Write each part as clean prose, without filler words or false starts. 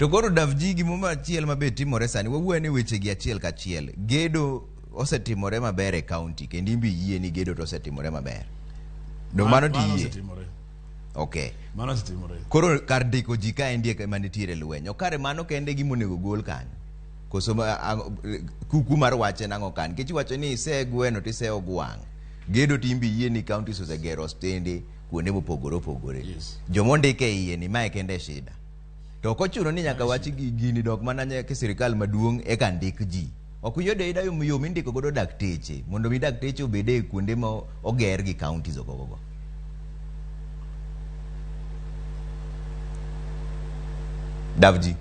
To koro Davji, gimoro machielo ma be timore sani, wawuoyo ane wechegi achiel kachiel. Gedo osetimore maber e county kendo in be iyie ni gedo to osetimore maber. Dong mano to Mano iyie? osetimore. Okay. Mano osetimore. Koro kar ndiko ji ka endie ema nitiere lweny. Ok kare mano kende gima onego gol kanyo. Koso kuku mar wach en ang'o ka? Nikech iwacho ni ise gweno to ise ogwang'. Gedo to in be iyie ni counties osegero ostende kuonde mopogore opogore. Yes. Joma ondik e iye ni mae kende e shida. To ok ochuno ni nyaka wach gini dok mana nyaka e sirikal maduong' eka ndik ji. Ok uyudo ayuda yo mindiko godo dakteche mondo mi dakteche obed e kuonde ma oger gi counties ogogogo. Davji.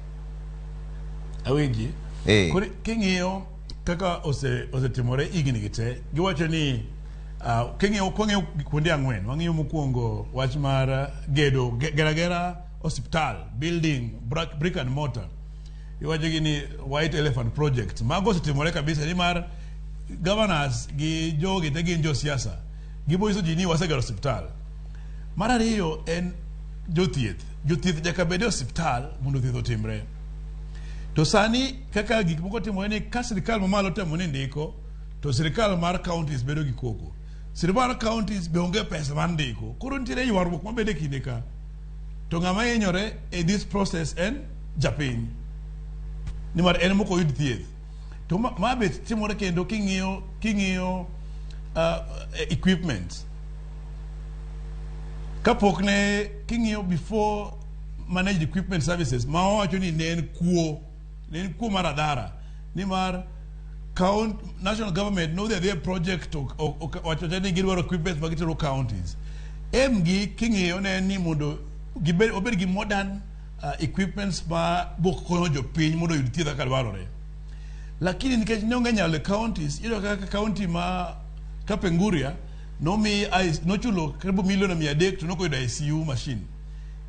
Awinji. Eh. Koro king'iyo kaka osetimore higni gi te, giwacho ni king'iyo kwang'iyo kuonde ang'wen, wang'iyo mokwongo wach mar gedo gera gera osiptal, building, brick and mortar. Iwacho gi ni White Elephant Project. Mago osetimore kabisa nimar governors gi jogi te gin josiasa. Gibo nyiso ji ni wasegero osiptal. Mar ariyo en jothieth. Jothieth nyaka bed e osiptal mondo thieth otimre. To sani kaka gik moko timore ni ka sirikal mamalo temo ni ndiko, to sirikal mar counties bedo gi koko. Sirikal mar counties be onge pesa mar ndiko. Koro nitiere ywaruok mabedo e kinde ka. To ng'ama hinyore e this process en japiny. Nimar en mok oyud thieth. To ma be timore kendo king'iyo equipment. Kapok ne king'iyo before managed equipment services ma wawacho ni ne en kuo, ne en kuo mar adhara nimar national government nodhi adhiya e project to owacho ni gidwaro equipment ma gitero counties. Aim gi king'iyo ne en ni mondo gibed obed gi modern equipments ma bok konyo jopiny mondo oyud thieth kaka dwarore. Lakini nikech ne onge nyalo e counties, iyudo kaka county ma Kapenguria nomi nochulo karibu milion 300 to nokoyudo ICU machine.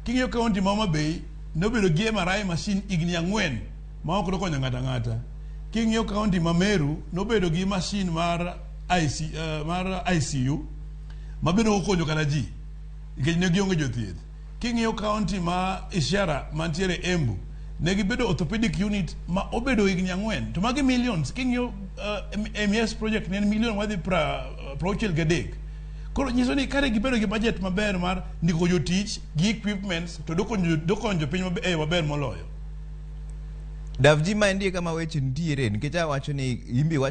King'iyo county ma Homa Bay nobedo gi MRI machine higni 4 ma ok nokonyo ng'ato ang'ata. King'iyo county ma Meru nobedo gi machine mar mar ICU ma bende ok okonyo kata ji nikech ne gionge jothieth. King'iyo county ma Ishiara mantiere Embu ne gibedo orthopedic unit ma obedo higni 4 to magi millions. King'iyo MES project ne en million madhi 63. Koro nyiso ni kare gibedo gi budget maber mar ndiko jotich gi equipments to dokonyo jopiny e maber moloyo. Davji, ma endie kama weche nitiere nikech awacho ni imbi